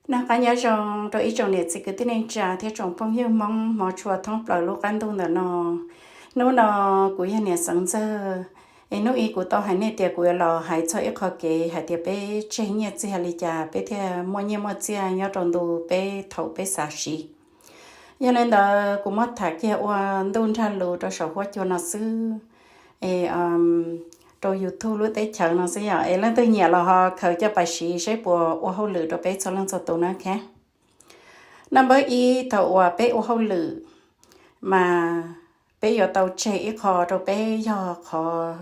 Noj qab nyob zoo rau ib tsoom niam txiv kwv tij neej tsa thiab tsoom phooj ywg Hmoob hmov tshua thoob plaws lub qab ntuj ntawm no. Hnub no kuv yog niam Xeev Ntxawg, es hnub i kuv tau hais nej tias kuv yuav los hais txog ib qho kev hais tias peb tseg nyiaj txiag li cas peb thiaj muaj nyiaj muaj txiag nyob rau ntu peb thaum peb xav siv. Yog li ntawd kuv muab tham kiag ua ntuj nrag lus rau saum huab cua no xwb, es rau YouTube lub teb chaws no xwb yom, es leej twg nyiam los ho khaws coj pais siv saib puas ua hauj lwm rau peb txhua leej txhua tus na. Number ib, thaum uas peb ua hauj lwm mas peb yuav tau tseg ib qho rau peb yog qhov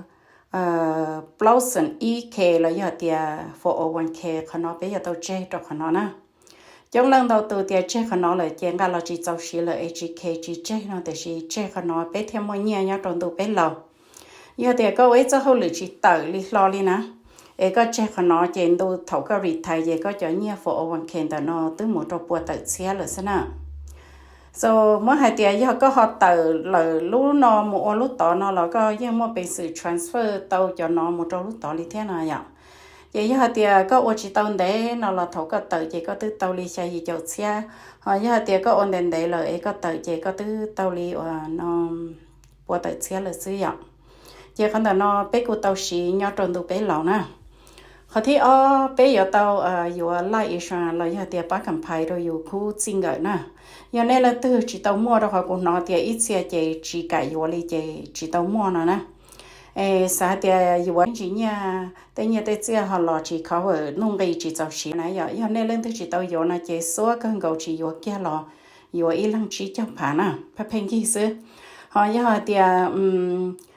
plaub xeem ib K los yog tias four oh one K, qhov no peb yuav tau tseg rau qhov no na. Coob leej ntau tus tias tseg qhov no lawm ces nqa los tsis txaus siv lawm es tsis khe tsis tseg no, tiam sis tseg qhov no peb thiaj muaj nyiaj nyob rau ntu peb laus. Yog tias koj ua ib txoj hauj lwm tsis tawm li hlo li na, es koj tseg qhov no ces ntu thaum koj retire ces koj cov nyiaj four oh one K ntawm no twb mus rau pua tawm txhiab lawm xwb na. So, muab hais tias yog koj ho tawm lawm lub no mus ua lub tod no los koj yeej muaj peev xwm transfer tau cov no mus rau lub tod li thiab no yom. Ces yog hais tias koj ua tsis tau ntev no los thaum koj tawm ces koj twb tau li xya yim caum txhiab, ho yog hais tias koj ua ntev ntev lawm es koj tawm ces koj twb tau li uas no pua tawm txhiab lawm xwb yom. Ces qhov ntawm no peb kuj tau siv nyob rau ntu peb laus na. Qhov thib ob, peb yuav tau yuav life insurance los yog tias pab kam phais rau yus khub txij nkawm na. Yog nej leej twg tsis tau muaj, rau qhov kuv hnov tias ib txhia ces tsis kam yuav li ces tsis tau muaj no na. Es xav hais tias yuav ntsis nyiaj, tej nyiaj tej txiaj ho los tsis cover, nuj nqis tsis txaus siv na yom. Yog nej leej twg tsis tau yuav no ces xua kawg nkaus tsis yuav kiag los yuav ib leeg tsib caug phav na, pheej pheej nkig xwb. Ho yog hais tias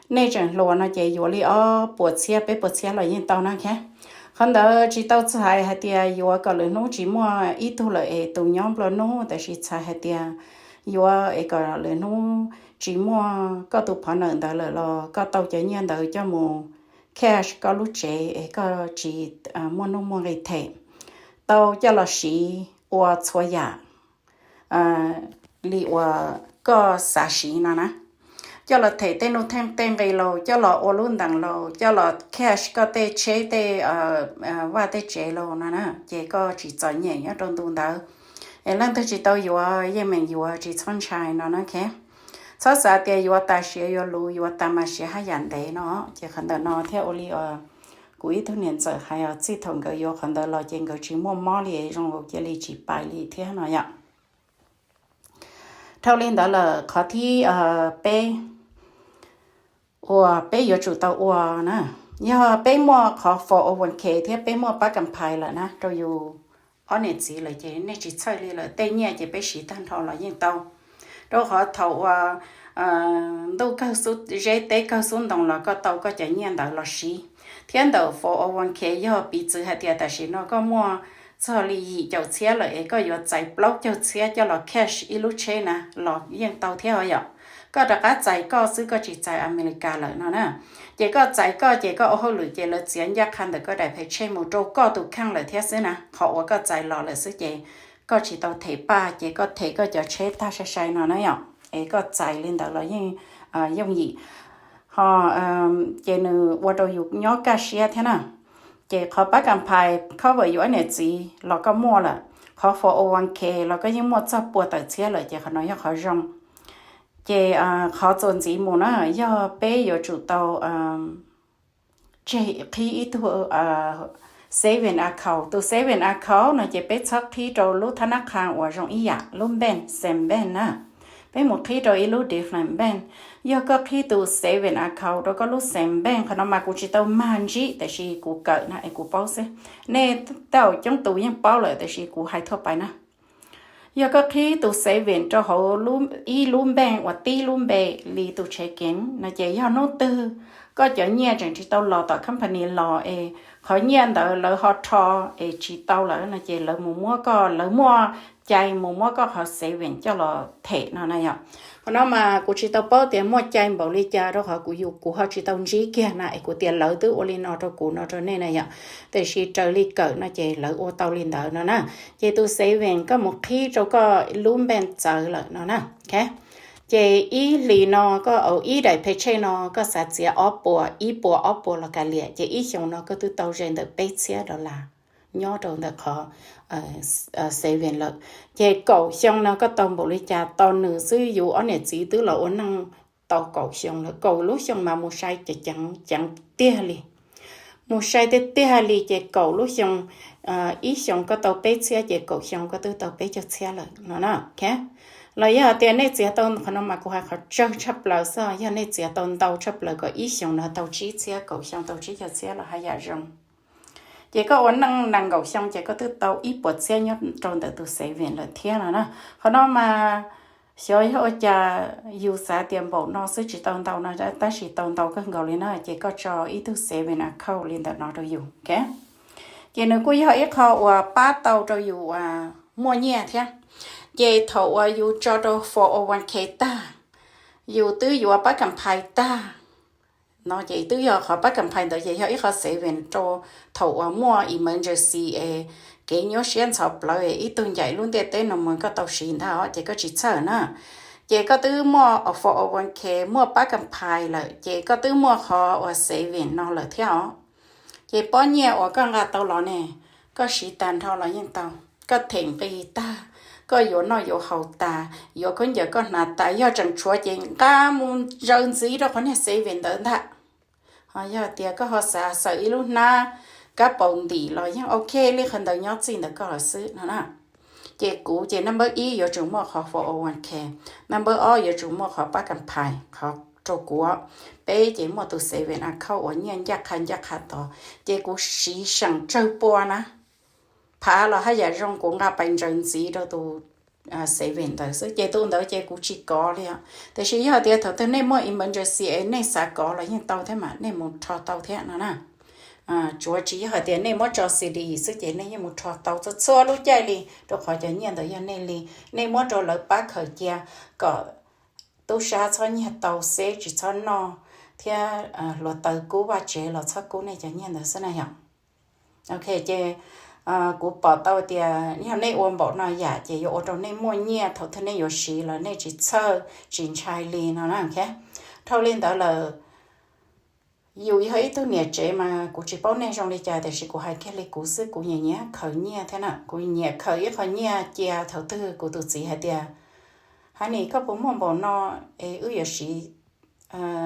nej tseem hluas no ces yuav li ob puas txhiab peb puas txhiab los yeej tau na. Qhov ntawd tsis tau txhais hais tias yuav kom lwm hnub tsis muaj ib tug lawm es tus nyob nplua nuj, tab sis txhais hais tias yuav es kom lwm hnub tsis muaj koj tus phov nawm ntawd lawm los koj tau cov nyiaj ntawd coj mus cash koj lub tsev es koj tsis muaj nuj muaj nqis them, tau coj los siv ua txhua yam li uas koj xav siv no na. Coj los them tej nuj theej tej nqi los, coj los ua lub ntees los, coj los cash koj tej tsheb tej vaj tej tsev los no na, ces koj tsis txom nyem nyob rau ntu ntawd. Es leej twg tsis tau yuav yeej meem yuav, tsis txhob ntshai no na. Txhob xav tias yuav tas siav yuav luv, yuav tas mas siav haj yam ntev no. Ces qhov ntawm no thiaj ua li kuv ib tug niam ntxawm hais, txij thaum nkawd yuav qhov ntawd los ces nkawd tsis muaj mob li, zoo nkaus cia li tsis pais li thiab no yom. Dhau li ntawd lawm, qhov thib peb uas peb yuav tsum tau ua na, yog peb muaj qhov four oh one K thiab peb muaj pab kam phais lawm na rau yus ob niam txiv lawm ces nej tsis txhawj li lawm, tej nyiaj ces peb siv tag nrho los yeej tau. Rau qhov thaum uas ntuj kawg xub zeb teb kawg xub ntoo los koj tau koj cov nyiaj ntawd los siv. Thiab ntawm four oh one K yog piv txwv hais tias tam sim no koj muaj txog li yim caum txhiab lawm es koj yuav txais plaub caug txhiab coj los cash ib lub tsheb na los yeej tau thiab os yom. Koj rov qab txais koj xwb, koj tsis txais Amelikas lawm no na. Ces koj txais koj ces koj ua hauj lwm ces lawv txiav ncaj qha ntawm koj daim phe tshej mus rau koj tus kheej lawm thiab xwb na. Qhov uas koj txais los lawm xwb ces koj tsis tau them paj ces koj them koj cov tsheb tag sai sai no na yom. Es koj txais li ntawd los yeej yooj yim, ho ces nws ua rau yus nyob kaj siab thiab na. Ces qhov pab kam phais cover yus ob niam txiv los koj muaj lawm, qhov four oh one K los koj yeej muaj txog pua tawm txhiab lawm ces qhov no yog qhov zoo. Ces qhov txuas ntxiv mus na, yog peb yuav tsum tau tseg qhib ib tug saving account. Tus saving account no ces peb txhob qhib rau lub thab nab qha uas zoo ib yam, lub bank, same bank na. Peb mus qhib rau ib lub different bank. Yog koj qhib tus saving account rau koj lub same bank, qhov no mas kuv tsis tau mag ntsib tiam sis kuv kawm na es kuv paub xwb. Nej tej zaum coob tus yeej paub lawm tiam sis kuv hais thuaj pais na. Yog koj qhib tus saving rau hauv ib lub bank uas tib lub npe li tus checking no ces yog hnub twg koj cov nyiaj tseem tsis tau los tom company los es qhov nyiaj ntawd lawv ho rho es tsis tau lawm no ces lawv mus muab koj, lawv muaj cai mus muab koj qhov saving coj los them no na yom. Qhov no mas kuv tsis tau paub tias muaj cai npaum li cas rau qhov kuv yus kuv ho tsis tau ntsib kiag na es kuv tias lawv twb ua li no rau kuv no rau nej na yom. Tiam sis raws li kawm no ces lawv ua tau li ntawd no na. Ces tus saving koj mus qhib rau koj lub bank txawv lawm no na. Ces ib hlis no koj au ib daim phe tshej no koj xav txiav ob puas, ib puas ob puas los kav liam ces ib xyoos no koj twb tau ze ntawm peb txhiab dollar. nyob rau ntawm qhov saving lawm. Ces kaum xyoo no koj tau npaum li cas tau nws xwb, yus ob niam txiv twb los ua neej tau kaum xyoo lawm, kaum lub xyoo mas mus sai ceev ceev tiag li. Mus sai tiag tiag li ces kaum lub xyoo, ib xyoo koj tau peb txhiab ces kaum xyoo koj twb tau peb caug txhiab lawm no na. Los yog tias nej txiav tau, qhov no mas kuv hais qhov tsawg tshaj plaws xwb, yog nej txiav tau ntau tshaj plaws kom ib xyoo no tau tsib txhiab, kaum xyoo tau tsib caug txhiab los haj yam zoo. Ces koj ua neej nees nkaum xyoo ces koj twb tau ib puas txhiab nyob rau ntawm tus saving lawm thiab no na. Qhov no mas xyov yog ua cas yus xav tias npaum no xwb tsis tau ntau no, tab sis tau ntau kawg nkaus li na. Ces koj tso ib tug saving account li ntawm no rau yus, ok. Ces nws kuj yog ib qho uas pab tau rau yus uas muaj nyiaj thiab. Ces thaum uas yus tso rau four oh one k tag, yus twb yuav pab kam phais tag no ces twb yog qhov pab kam phais ntawd ces yog ib qho saving rau thaum uas muaj emergency es kev nyuaj siab ntxhov plawv es ib tug ncaim lub ntiaj teb no mus koj tau siv ntag os, ces koj tsis txhawj na. Ces koj twb muaj four oh one k, muaj pab kam phais lawm, ces koj twb muaj qhov uas saving no lawm thiab os. Ces pob nyiaj uas koj nqa tau los ne, koj siv tag nrho los yeej tau. Koj them nqi tag, koj yuav noj yuav haus tas, yuav khaub ncaws koj hnav tas, yog tseem tshuav ces nqa mus zaws ntxiv rau qhov niag saving ntawd ntag. Ho yog tias koj ho xav xaws ib lub hnab kab paus ntim los yeej ok li, qhov ntawd nyob txij ntawm koj los xwb no na. Ces kuv ces number ib yuav tsum muaj qhov four oh one k, number ob yuav tsum muaj qhov pab kam phais, qhov rau kuv, peb ces muaj tus saving account uas nyiaj ncaj qha ncaj qha tod, ces kuv siv seem tsawg pua na, phav los haj yam zoo, kuv nqa pais ntsaws ntxiv rau tus saving ntawd xwb, ces tus ntawd ces kuv tsis kov li os. Tiam sis yog tias thaum twg nej muaj emergency es nej xav kov los yeej tau thiab mas nej mus rho tau thiab no na. Tsuav tsis yog hais tias nej muab tso C D xwb ces nej yeej mus rho tau txhua txhua lub caij li, rau qhov cov nyiaj ntawd yog nej li, nej muab rau lawv pab khaws cia kom tub sab txhob nyiag tau, xeb tsis txhob noj, thiab hluav taws kub vaj tsev los txhob kub nej cov nyiaj ntawd xwb na yom. Ok, ces kuv pom tau tias yog nej ua npaum no yam ces yuav ua rau nej muaj nyiaj thaum twg nej yuav siv los nej tsis txhawj tsis ntshai li no na. Dhau li ntawd lawm, yus yog ib tug niam tsev mas kuv tsis paub nej zoo li cas, tiam sis kuv hais kiag li kuv xwb, kuv nyiam nyiam khaws nyiaj thiab na. Kuv nyiam khaws ib qho nyiaj cia thaum twg kuv tus txiv hais tias, Honey, koj puas muaj npaum no es wb yuav siv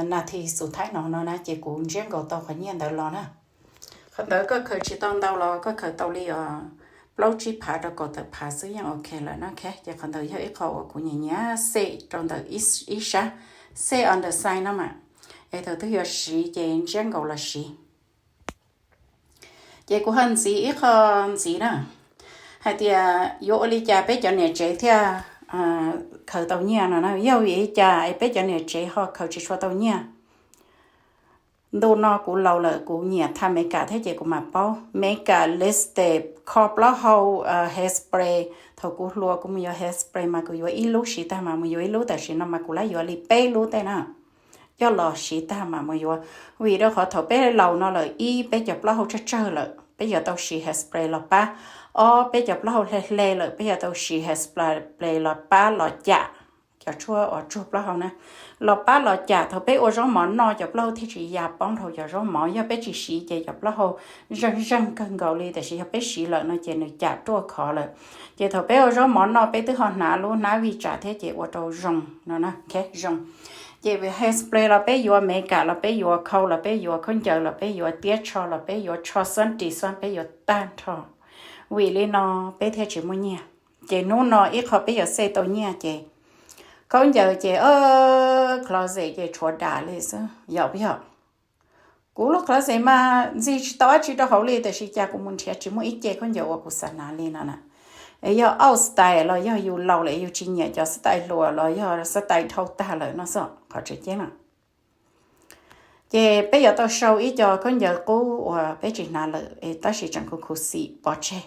nas this xus thaib no no na, ces kuv ntsiab nkaus tau qhov nyiaj ntawd los na. Qhov ntawd koj khaws tsis tau ntau los koj khaws tau li plaub tsib phav rau kaum tawm phav xwb yeej ok lawm na. Ces qhov ntawd yog ib qho uas kuv nyiam nyiam set rau ntawm ib sab, set on the side no mas, es thaum twg yuav siv ces ntsiab nkaus los siv. Ces kuv ho ntxiv ib qho ntxiv na, hais tias yuav ua li cas peb cov niam tsev thiaj khaws tau nyiaj no na. Yog vim li cas es peb cov niam tsev ho khaws tsis tshua tau nyiaj? Ntu no kuv laus lawm, kuv nyiam tha Meskas thiab ces kuv mam paub. Meskas lipstick, kho plaub hau hairspray. Thaum kuv hluas kuv mus yuav hairspray mas kuv yuav ib lub siv tag mas mus yuav ib lub, tam sim no mas kuv lab yuav li peb lub tej na. Coj los siv tag mam mus yuav, vim rau qhov thaum peb laus no lawm, ib, peb cov plaub hau tsawg tsawg lawm, peb yuav tau siv hairspray los pab. Ob, peb cov plaub hau hle hle lawm, peb yuav tau siv hairspray los pab los cam cov tshuaj uas tsuag plaub hau na, los pab los cam. Thaum peb ua zaub mov noj cov plaub hau thiaj tsis ya poob dhau cov zaub mov. Yog peb tsis siv ces cov plaub hau zeeg zeeg kawg nkaus li, tiam sis yog peb siv lawm no ces nws cam ruaj khov lawm. Ces thaum peb ua zaub mov noj peb twb ho hnav lub hnab vij tsam thiab ces ua rau zoo no na, zoo. Ces hairspray los peb yuav, Meskas los peb yuav, khau los peb yuav, khaub ncaws los peb yuav, tiab tsho los peb yuav, tsho xab ris xab peb yuav tag nrho. Vim li no peb thiaj tsis muaj nyiaj. Ces hnub no ib qho peb yuav save tau nyiaj ces khaub ncaws ces closet ces tshuav dam li xwb, yog puas yog? Kuv lub closet mas ntxig tsis tau dab tsi rau hauv li, tiam sis cas kuv mus nrhiav tsis muaj ib ce khaub ncaws uas kuv xav hnav li no na. Es yog old style los yog yus laus lawm yus tsis nyiam cov style hluas los yog style dhau tag lawm no xwb qhov tseem ceeb na. Ces peb yuav tau sau ib co khaub ncaws qub uas peb tsis hnav lawm es tab sis tseem khuv khuv xim pov tseg.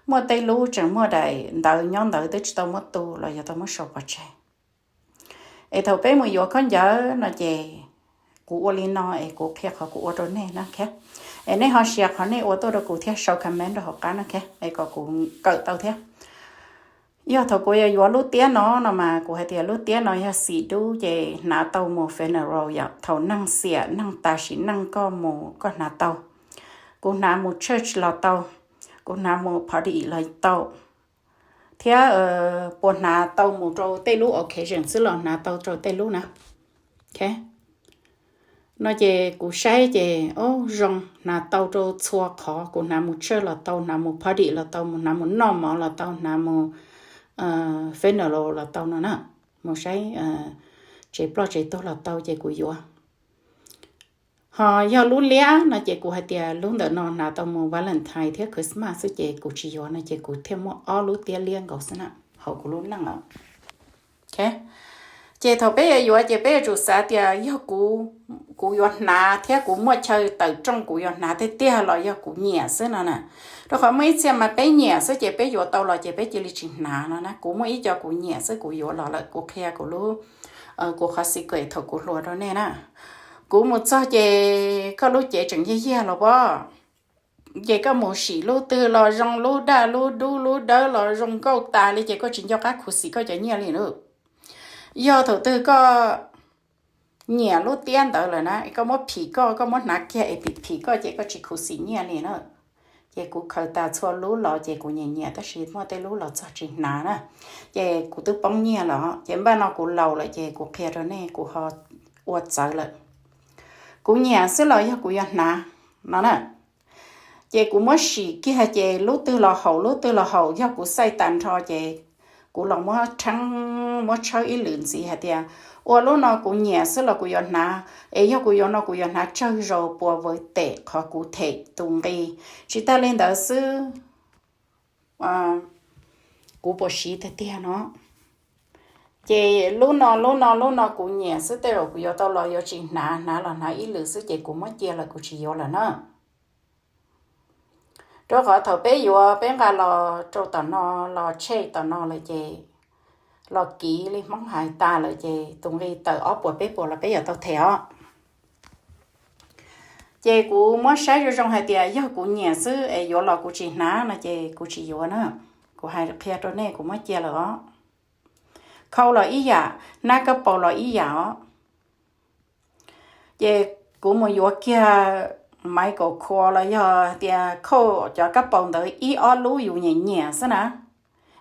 Muaj tej lub tseem muaj daim ntawv nyob ntawd twb tsis tau muab tu los yuav tau muab sau pov tseg. Es thaum peb mus yuav khaub ncaws no ces kuv ua li no es kuv qhia qhov kuv ua rau nej na. Es nej ho share qhov nej ua tuaj rau kuv thiab sau comment rau hauv qab no es kom kuv kawm tau thiab. Yog thaum kuv yuav yuav lub tiab no no mas kuv hais tias lub tiab no yog xim dub ces hnav tau mus funeral yom, thaum neeg xiam neeg tas sim neej koj mus koj hnav tau. Kuv hnav mus church los tau. kuv hnav mus party los tau, thiab puas hnav tau mus rau tej lub occasion xwb los hnav tau rau tej lub na. No ces kuv saib ces, o, zoo, hnav tau rau txhua qhov, kuv hnav mus church los tau, hnav mus party los tau, mus hnav mus noj mov los tau, hnav mus funeral los tau no na, mus saib tsev ploj tsev tuag los tau ces kuv yuav. Ho yog lub liab no ces kuv hais tias lub ntawm no hnav tau mus Valentine thiab Christmas xwb ces kuv tsis yuav no ces kuv thiaj muaj ob lub tiab liab nkaus xwb na hauv kuv lub neej os. Ces thaum peb yuav yuav ces peb yuav tsum xav tias yog kuv, kuv yuav hnav thiab kuv muaj chaw tawm rooj kuv yuav hnav tiag tiag los yog kuv nyiam xwb no na. Rau qhov muaj ib txhia mas peb nyiam xwb ces peb yuav tau los ces peb cia li tsis hnav no na. Kuv muaj ib co kuv nyiam xwb kuv yuav los lawm, kuv qhia kuv lub, kuv qhov secret thaum kuv hluas rau nej na. Kuv mus txog ces koj lub cev tseem yag yag los pob, ces koj mus sim lub twg los zoo, lub daj lub dub lub dawb los zoo nkauj tas li ces koj tsis nco qab khuv xim koj cov nyiaj li na. Yog thaum twg koj nyiam lub tiab ntawd lawm na, koj muab phim koj, koj muab hnav kiag es phim phim koj ces koj tsis khuv xim nyiaj li na. Ces kuv khaws tas txhua lub los ces kuv nyiam nyiam tab sis muaj tej lub los txog tsis hnav na, ces kuv twb poob nyiaj los ces npaj no kuv laus lawm ces kuv qhia rau nej kuv ho ua txawv lawm. Kuv nyiam xwb los yog kuv yuav hnav no na, ces kuv muab sim kiag ces lub twg los haum lub twg los haum, yog kuv xaij tas nrho ces kuv los muab rheeb muab tshawb ib lwm ntxiv hais tias ua lub no kuv nyiam xwb los kuv yuav hnav, es yog kuv yuav no kuv yuav hnav tsawg zaus puas vawv tes qhov kuv them tus nqi. Tsis tag li ntawd xwb, kuv puas siv tiag tiag no. Ces lub no lub no lub no kuv nyiam xwb, tej zaum kuv yuav tau los yuav tsis hnav, hnav los hnav ib lwm xwb ces kuv muab cia lawm kuv tsis yuav lawm na. Rau qhov thaum peb yuav peb nqa los rau tom no, los tshej tom no lawm ces los kiv li Hmoob hais tas lawm ces tus nqi tawm ob puas peb puas los peb yuav tau them os. Ces kuv muab saib zoo zoo hais tias yog kuv nyiam xwb es yuav los kuv tsis hnav no ces kuv tsis yuav na. Kuv hais qhia rau nej kuv muab cia lawm os. Khau los ib yam, hnab kab paus los ib yam os. Ces kuv mus yuav kiag Michael Kors los yog tias khau cov kab paus ntawd ib ob lub yus nyiam nyiam xwb na,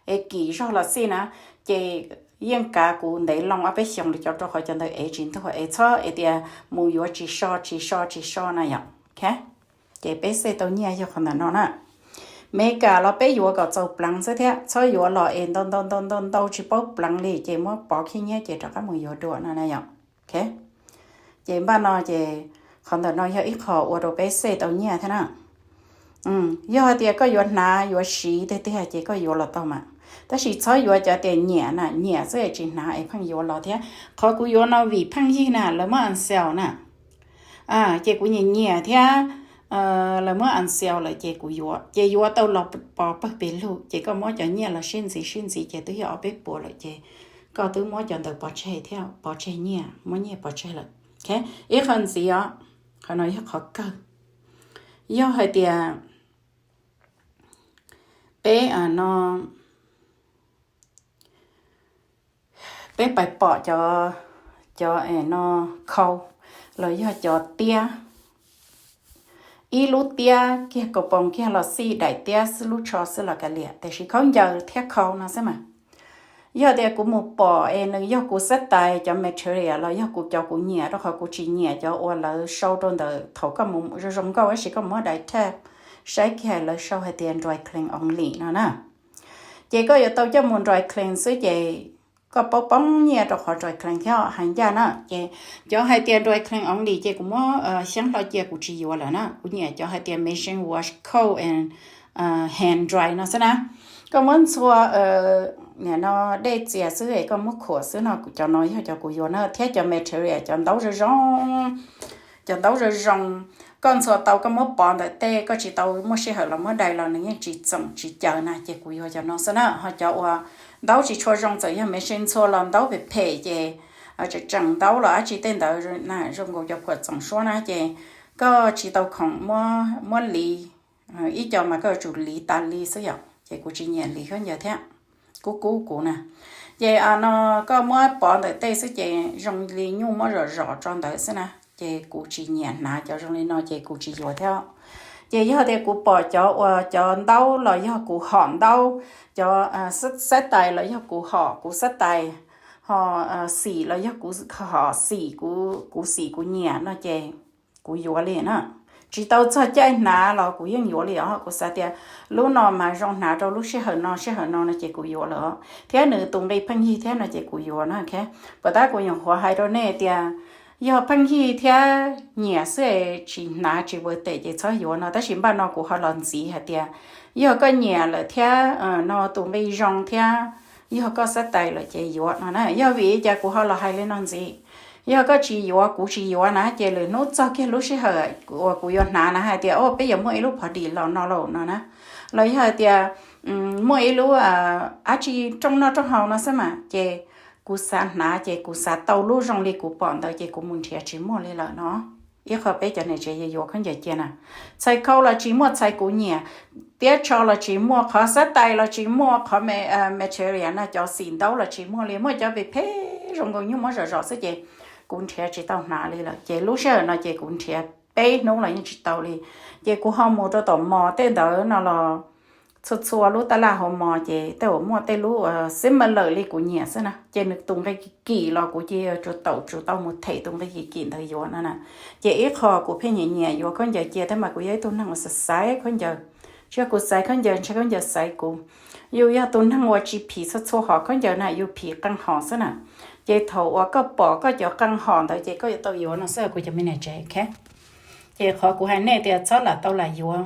es kim zog los xij na, ces yeej kav kuv ntev loo ob peb xyoos li cov rau qhov cov ntawd ev tsis ntuag, es txhob es tias mus yuav tsis so tsis so tsis so na yom. Ces peb xej tau nyiaj yog qhov ntawm no na. Meskas los peb yuav kom txaus pleev xwb thiab, txhob yuav los es ntau ntau ntau ntau ntau tsis paub pleev li ces muab pov khib nyiab ces rov qab mus yuav dua no na yom. Ces npaj no ces qhov ntawm no yog ib qho ua rau peb xej tau nyiaj thiab na. Yog hais tias koj yuav hnav yuav siv tiag tiag ces koj yuav los tau mas, tab sis txhob yuav cov tias nyiam na, nyiam xwb es tsis hnav es pheej yuav los thiab. Qhov kuv yuav no vim pheej yig na, lawv muab on sale na. Ces kuv nyiam nyiam thiab, lawv muab on sale lawm ces kuv yuav, ces yuav tau los pov pawg pes lug ces koj muab cov nyiaj los sib ntxiv sib ntxiv ces twb yog ob peb puas lawm ces koj twb muab cov ntawd pov tseg thiab, pov tseg nyiaj, muab nyiaj pov tseg lawm. Ib qho ntxiv os, qhov no yog qhov kawg. Yog hais tias peb no, peb pais pom cov, cov no khau los yog cov tiab, ib lub tiab kiag kaus poos kiag los xij, daim tiab xwb lub tsho xwb los kav liam, tiam sis khaub ncaws thiab khau no xwb mas. Yog tias kuv mus pom es nws yog kuv xab tais cov material los yog kuv cov kuv nyiam, rau qhov kuv tsis nyiam cov uas lawv sau rau ntawd thaum koj mus zoo zoo nkauj tab sis koj muab daim tab saib kiag lawv sau hais tias dry clean only no na. Ces koj yuav tau coj mus dry clean xwb ces koj paub poob nyiaj rau qhov dry clean thiab hais ncaj na. Ces cov hais tias dry clean only ces kuv muab xyeeb hlo cia kuv tsis yuav lawm na. Kuv nyiam cov hais tias machine wash, cold and hand dry no xwb na. Koj muab ntxhua no dej txias xwb es koj muab khuam xwb no, cov no yog cov kuv yuav na, thiab cov material cov ntaub zoo zoo, cov ntaub zoo zoo. Koj ntxhua tau koj muab pov ntawm tej, koj tsis tau muaj sij hawm los muab dai los nws yeej tsis txoom tsis caws na, ces kuv yuav cov no xwb na. Ho cov uas ntaub tsis tshua zoo, txawm yog machine ntxhua los ntaub phem phem ces tseem tseem ntaub los dab tsi tej ntawd na, zoo nkaus cov khuam txoom suab na, ces koj tsis tau khoom muab liv, ib co mas koj yuav tsum liv tas li xwb yom, ces kuv tsis nyiam liv khaub ncaws thiab, kub kub kuv na. Ces no koj muab pov ntawm tej xwb ces zoo li nyuj muab zom zom tso ntawd xwb na, ces kuv tsis nyiam hnav cov zoo li no ces kuv tsis yuav thiab. Ces yog tias kuv pom cov uas cov ntaub los yog kuv hom ntaub, cov xab tais los yog kuv hom kuv xab tais, ho xim los yog kuv hom xim, kuv xim kuv nyiam no ces kuv yuav li na. Tsis tau txog caij hnav los kuv yeej yuav li os. Kuv xav tias lub no mas zoo hnav rau lub sij hawm no sij hawm no no ces kuv yuav lawm, thiab nws tus nqi pheej yig thiab no ces kuv yuav na. Puas tab kuv nyuam qhuav hais rau nej tias yog pheej yig thiab nyiam xwb es tsis hnav tsis ua tes ces txhob yuav no, tab sis npaj no kuv ho los ntxiv hais tias yog koj nyiam lawm thiab no tus nqi zoo thiab yog koj xab tais lawm ces yuav no na. Yog vim li cas kuv ho los hais li no ntxiv? Yog koj tsis yuav kuv tsis yuav na ces lwm hnub txog kiag lub sij hawm uas kuv yuav hnav na hais tias o peb yuav muaj ib lub party los no lauj no na, los yog hais tias muaj ib lub dab tsi rooj noj rooj haus no xwb mas ces kuv xav hnav ces kuv xav tau lub zoo li kuv pom ntawd ces kuv mus nrhiav tsis muaj li lawm no. Ib qho peb cov niam tsev yuav khaub ncaws cia na, txhais khau los tsis muaj txhais kuv nyiam, tiab tsho los tsis muaj, qhov xab tais los tsis muaj, qhov material no cov xim ntaub los tsis muaj li, muaj cov phem phem zoo nkaus nyuj muab zom zom xwb ces kuv nrhiav tsis tau hnav li lawm ces lub sij hawm no ces kuv nrhiav peb hnub los yeej tsis tau li. Ces kuv ho mus rau tom mos tej ntawd no los txhua txhua lub taj laj hauv mos ces tej uas muaj tej lub similar li kuv nyiam xwb na ces nws tus nqi kim kim los kuv cia li tsuas taum tsuas tau mus them tus nqi kim kim ntawd yuav no na. Ces ib qho kuv pheej nyiam nyiam yuav khaub ncaws cia thiab mas kuv yog ib tug neeg uas xaiv xaiv khaub ncaws, tsis yog kuv xaiv khaub ncaws ntshe khaub ncaws xaiv kuv. Yus yog tus neeg uas tsis phim txhua txhua hom khaub ncaws na, yus phim qee hom xwb na. Ces thaum uas koj pom koj cov qee hom ntawd ces koj yuav tau yuav no xwb kuv cov me niam tsev. Ces qhov kuv hais nej tias txhob lam tau lam yuav,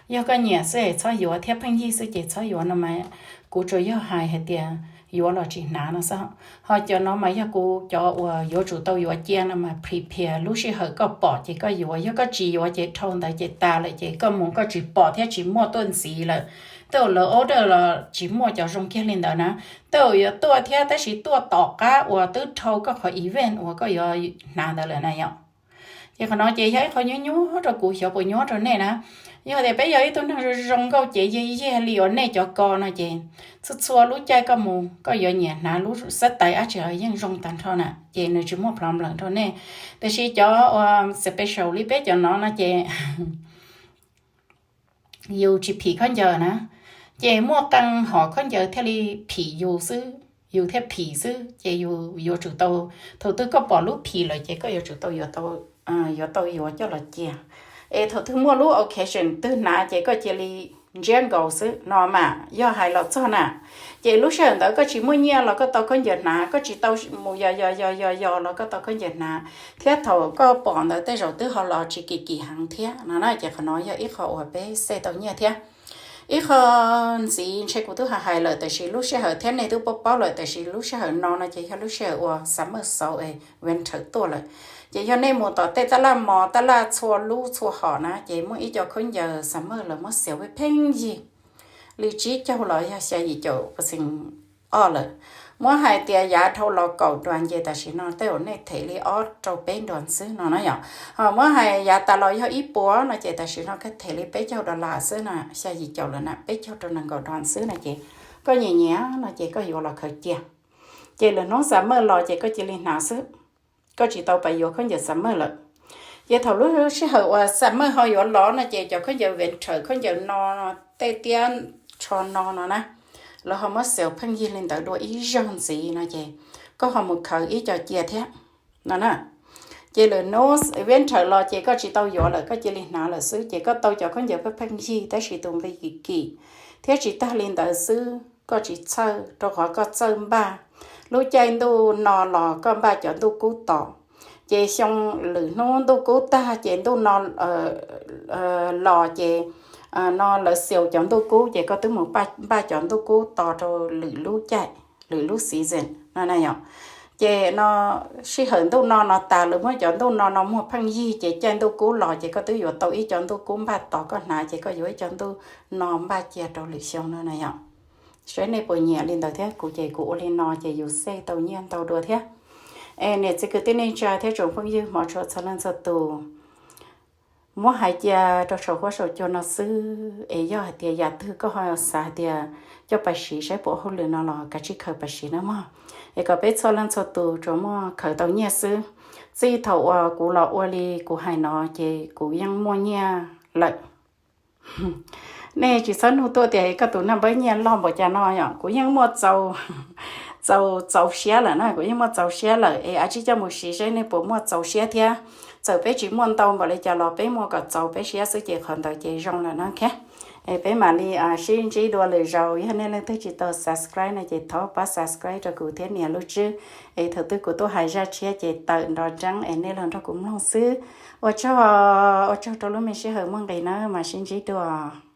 yog koj nyiam xwb es txhob yuav thiab pheej yig xwb ces txhob yuav no mas kuv tsuas yog hais hais tias yuav los tsis hnav no xwb. Ho cov no mas yog kuv cov uas yuav tsum tau yuav cia no mas prepare lub sij hawm koj pom ces koj yuav, yog koj tsis yuav ces dhau ntawd ces tas lawm ces koj mus koj tsis pom thiab tsis muaj tuaj ntxiv lawm. Tej uas lawv order los tsis muaj cov zoo kiag li ntawd na. Tej uas yuav tuaj thiab tab sis tuaj tom qab uas twb dhau koj qhov event uas koj yuav hnav ntawd lawm na yom. Ces qhov no ces yog ib qho nyuaj nyuaj rau kuv xyov puas nyuaj rau nej na. Yog tias peb yog ib tug neeg zoo zoo nkauj cev yag yag li uas nej cov ko no ces txhua txhua lub caij koj mus koj yuav nyiam hnav lub xab tais dab tsi los yeej zoo tag nrho na ces nws tsis muaj problem rau nej. Tiam sis cov uas special li peb cov no no ces yus tsis phim khaub ncaws na, ces muaj qee hom khaub ncaws thiaj li phim yus xwb, yus thiaj phim xwb ces yus yuav tsum tau, thaum twg koj pom lub phim lawm ces koj yuav tsum tau yuav tau, yuav tau yuav coj los cia. Es thaum twg muaj lub occasion twg hnav ces koj cia li ntsiab nkaus xwb no mas yog hais los txog na. Ces lub sij hawm ntawd koj tsis muaj nyiaj los koj tau khaub ncaws hnav, koj tsis tau mus yos yos yos yos yos los koj tau khaub ncaws hnav, thiab thaum koj pom ntawd tej zaum twb ho los tsis kim kim heev thiab no na. Ces qhov no yog ib qho uas peb save tau nyiaj thiab. Ib qho ntxiv ntshe kuv twb ho hais lawm tab sis lub sij hawm thiab nej twb paub paub lawm tab sis lub sij hawm no no ces yog lub sij hawm uas summer xaus es winter tuaj lawm. Ces yog nej mus tom tej taj laj mos taj laj txhua lub txhua hom na ces muaj ib co khaub ncaws summer lawv muab sale pheej yig li tsib caug los yog xya yim caum percent off lawm. Muab hais tias yav dhau los kaum dollar ces tam sim no tej uas nej them li ob rau peb dollar xwb no na yom. Ho muab hais yav tas los yog ib puas no ces tam sim no koj them li peb caug dollar xwb na, xya yim caum lawm na, peb caug rau nees nkaum dollar xwb no ces koj nyiam nyiam no ces koj yuav los khaws cia. Ces lwm hnub summer los ces koj cia li hnav xwb, koj tsis tau pab yuav khaub ncaws summer lawm. Ces thaum lub sij hawm uas summer ho yuav los no ces cov khaub ncaws winter, khaub ncaws no, tej tiab tsho no no na, lawv ho muab sale pheej yig li ntawd dua ib zaug ntxiv no ces koj ho mus khaws ib co cia thiab no na. Ces lwm hnub winter los ces koj tsis tau yuav lawm, koj cia li hnav lawm xwb ces koj tau cov khaub ncaws pheej pheej yig tab sis tus nqi kim kim. Thiab tsis tag li ntawd xwb, koj tsis txhawj rau qhov koj txawj npaj. Lub caij ntuj no los koj npaj cov ntuj kub tos, ces xyoo lwm hnub ntuj kub tag ces ntuj no los ces no lawv sale cov ntuj kub ces koj twb mus npaj cov ntuj kub tos rau lwm lub caij, lwm lub season no na yom. Ces no sij hawm ntuj no no tas lawv muab cov ntuj no no muag pheej yig ces caij ntuj kub los ces koj twb yuav tau ib co ntuj kub npaj tos koj hnav ces koj yuav ib co ntuj no npaj cia rau lwm xyoo no na yom. Saib nej puas nyiam li ntawd thiab, kuv ces kuv ua li no ces yus save tau nyiaj ntau dua thiab. Es niam txiv kwv tij neej tsa thiab tsoom phooj ywg hmov tshua txhua leej txhua tus, muab hais cia rau saum huab saum cua no xwb es yog hais tias yam twg koj ho xav hais tias coj pais siv saib puas hauj lwm no los kav tsij khaws pais siv nawb mog. Es kom peb txhua leej txhua tus tsuas muaj khaws tau nyiaj xwb. Txij thaum uas kuv los ua li kuv hais no ces kuv yeej muaj nyiaj lawm. Nej tsis txhob nug tuaj tias koj tus naj npawb nyiaj loj npaum cas no yom, kuv yeej muaj txaus, txaus txaus siab lawm na, kuv yeej muaj txaus siab lawm es a tsij coj mus siv seb nej puas muaj txaus siab thiab. Txawm peb tsis muaj ntau npaum li cas los peb muaj kom txaus peb siab xwb ces qhov ntawd ces zoo lawm na. Es peb mam li sib ntsib dua lwm zaus, yog nej leej twg tsis tau subscribe no ces thov pab subscribe rau kuv thiab nias lub tswb, es thaum twg kuv tuaj hais zaj tshiab ces tawm nrov nreeb es nej los nrog kuv mloog xwb. Ua tsaug, ua tsaug rau lub me sij hawm muaj nqis na, mam sib ntsib dua.